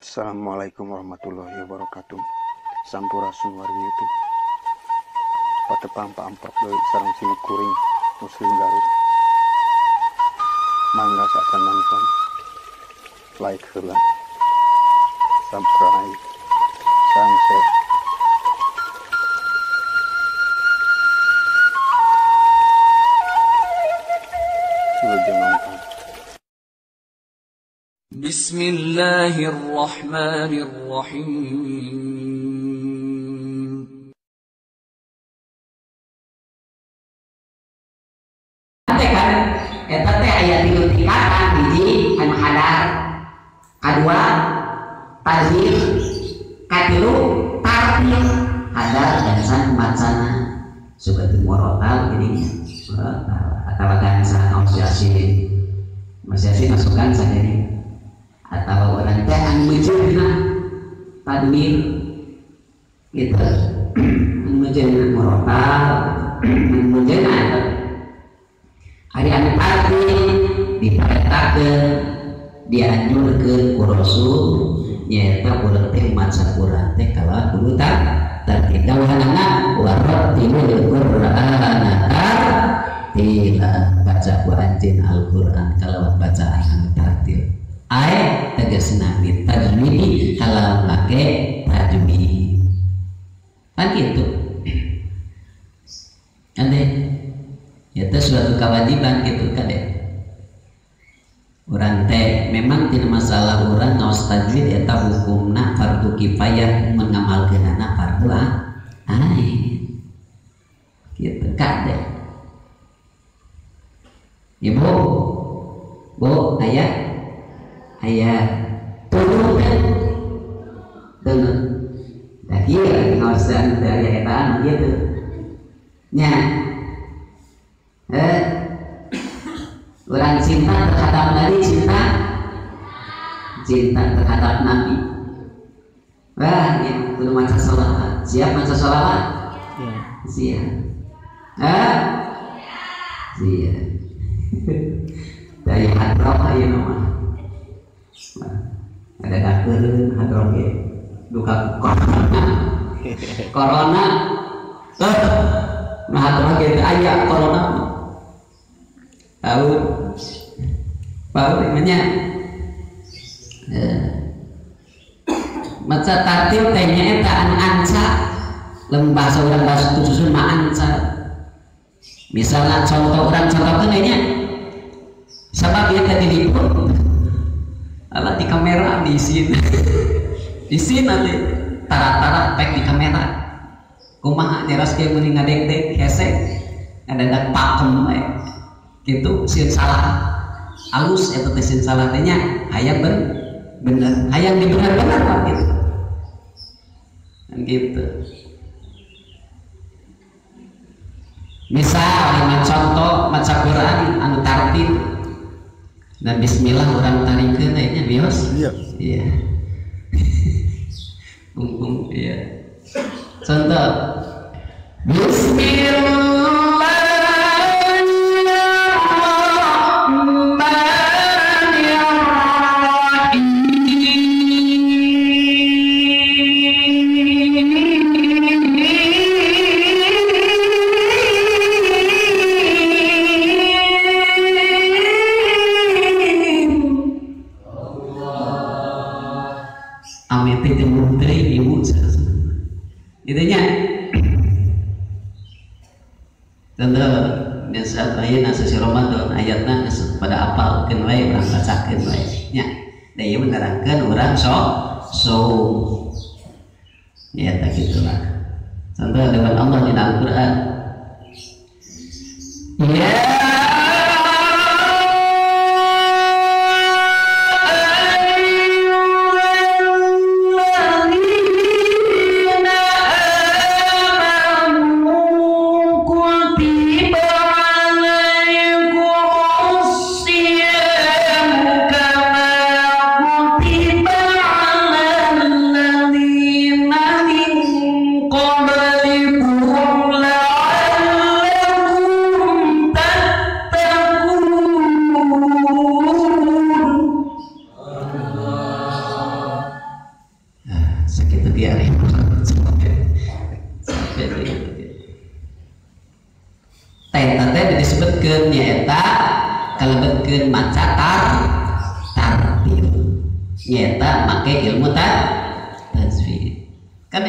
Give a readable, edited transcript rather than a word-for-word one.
Assalamualaikum warahmatullahi wabarakatuh. Sampurasun wargi YouTube. Patepang paamprok deui sareng sim kuring Muslim Garut. Mangga saacan nonton, like heula, subscribe, sareng share. Wilujeng nonton. بسم الله الرحمن الرحيم. Eta teh aya tilu tingkatan, hiji anu hadar, kadua tadhir, katilu tartil. Hadar dansan macana suka teu morotal geuning nya, atawa dansan naon yasin masih yasin masukan sajadi, atau orang teh anu meujeuhna tadwir gitu, anu meujeuhna morotal, anu meujeuhna eta. Ari anu tartil diparetakeun, dianjurkeun ku Rasul nyaeta urang teh maca Quran teh kalawan kudu tartil. Dawuhanana warattilul Qur'ana tartila, baca ku anjeun Al-Qur'an kalawan bacaan anu tartil. Ae tegasna bitajwidi kalawan make tajwid. Kan kitu. Ande itu suatu kewajiban gitu kan ya. Urang teh memang tidak masalah urang ngaos tajwid eta hukumna fardu kifayah, mun ngamalkeunana fardu ain. Gitu kade. Ibu, Bu, ayah, ayah turun kan? Turun. Dah ieu ngaosan teh aya eta anu kitu. Nya. Orang cinta terhadap Nabi, cinta cinta terhadap Nabi. Wah, ini kudu maca sholawat. Siap maca sholawat? Ya. Siap. Siap. Dari hadroh ayeuna mah. Ada dakeureun hadroh ge. Duka corona. Corona. Nah hadroh ge teu aya corona. Tahu tahu namanya maca tartil teh nyaeta anu anca, lamun bahasa urang bahasa susun mah anca. Misalnya contoh urang contohkeun nya, sabab ieu teh diliput ala di kamera diisin diisin nanti tara-tara pek di kamera kumaha nyeras ge meuni ngadegdeg hese ngadadak pakem we gitu, sieun salah alus eta teh sieun salah teh nya hayang bener, hayang dibener-bener pak gitu kan gitu. Misal lima contoh maca Quran anu tartil dan bismillah urang tarikeun nya bios. Iya iya bungkung iya. Contoh bismillah itunya. Contoh biasa ayeuna sasi Ramadan ayatna geus pada apalkeun wae urang bacakeun wae nya. Da ieu menerangkeun urang so ya tak gitulah. Contoh dengan Allah di Al-Qur'an. Ya qablikum la'allakum tattaqun. Sakitu ge ari sampai gitu. Teh teh disebutkeun nyaeta kalebetkeun maca tartil, nyaeta make ilmu tajwid. Kan